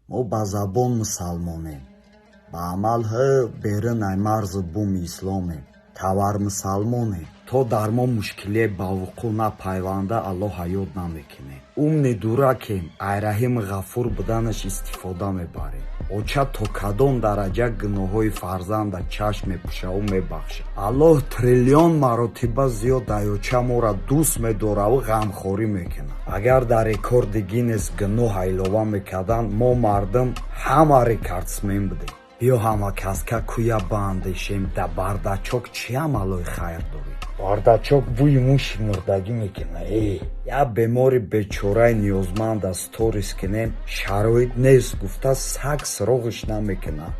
Мо ба забон мусалмонем, ба амал ҳа берун ай марзу буми исломем, тавармусалмонем. То дар мо мушкилие ба вуқӯъ напайванда, Аллоҳ ҳаёт намекунем. Умный дуракем, ай Раҳими Ғафур буданаш истифода мебарем. Оча то кадом дараҷа гуноҳҳои фарзанда чашм мепӯшаву мебахшад? Аллоҳ триллион маротиба зиёд ай оча моро дӯст медораву ғамхорӣ мекунад. Агар дар рекорди Гиннес гуноҳ илова мекарданд, мо мардум ҳама рекордсмен будем. Биё, ҳама каска куя баандешем: да бардачок чӣ амалҳои хайр дорем? Бардачок бӯи муши мурдагӣ мекунад. Э, як бемори бечораи ниёзманда сторис кунем, шароит нест гуфта, саг суроғиш намекунад.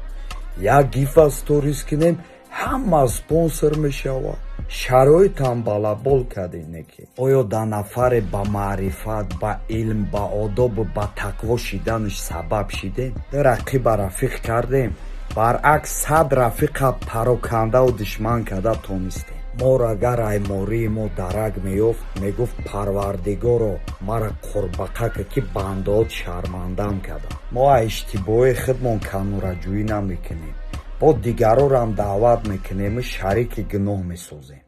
Як гифа сторис кунем, ҳама спонсор мешавад. Шароитам балабол кардем неки. Оё да нафаре ба маърифат, ба илм, ба одобу ба тақво шиданаш сабаб шидем? Ду рақиба рафиқ кардем, баръакс, 100 рафиқа парокандаву душман карда тонистем. Моро агар аймории мо дарак меёфт, мегуфт: «Парвардигоро, мара қурбақака, ки бандаот шармандам кардам». Мо аз иштибоҳи худмон канораҷӯӣ намекунем, бо дигарорам даъват мекунему шарики гуноҳ месозем.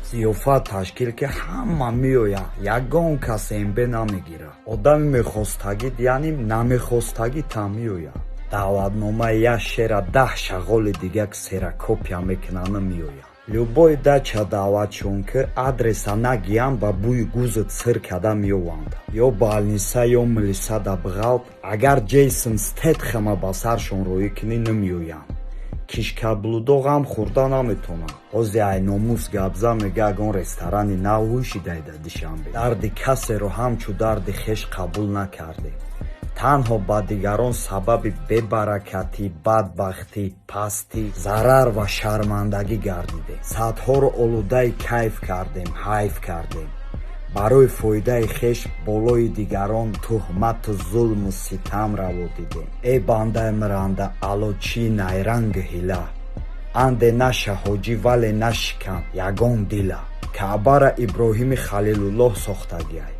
Зиёфат ташкил, ки ҳама меояд, ягон кас МБ намегирад. Одами мехостагӣ, яъне намехостагӣ, меояд. Даъватномаи як шера 10 шағоли дига ксерокопия мекунану меояд. Любой дача даъватшон ки, адреса нагиям, ба бӯи гузат сир када меованд. Ё больница, ё милиса да бғалт, агар Ҷейсон Стетхема ба саршон роҳӣ кунӣ, намеоянд. Кишкаблудо ғам хӯрда наметонанд. Ҳози ай номус гапза, мега, ягон ресторани нав ҳӯшидай да Душанбе. Дарди касеро ҳамчу дарди хеш қабул накардем. Танҳо ба дигарон сабаби бебаракатӣ, бадбахтӣ, пастӣ, зарар ва шармандагӣ гардидем. Садҳоро олудаи кайф кардем, ҳайф кардем. Барои фоидаи хеш болои дигарон туҳмату зулму ситам раво дидем. Эй бандаи миранда, алочии найрангу ҳила, анде наша ҳоҷӣ, вале нашикан ягон дила. Каъбара Иброҳими Халилуллоҳ сохтагиай,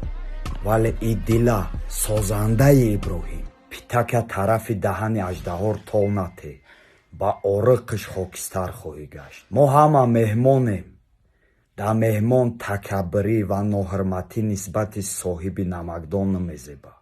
вале и дила созандаи Иброҳим. Питака тарафи даҳани аждаҳор тол нате, ба ороқиш хокистар хоҳӣ гашт. Мо ҳама меҳмонем. Да меҳмон такаббурӣ ва ноҳурматӣ нисбати соҳиби намакдон намезебад.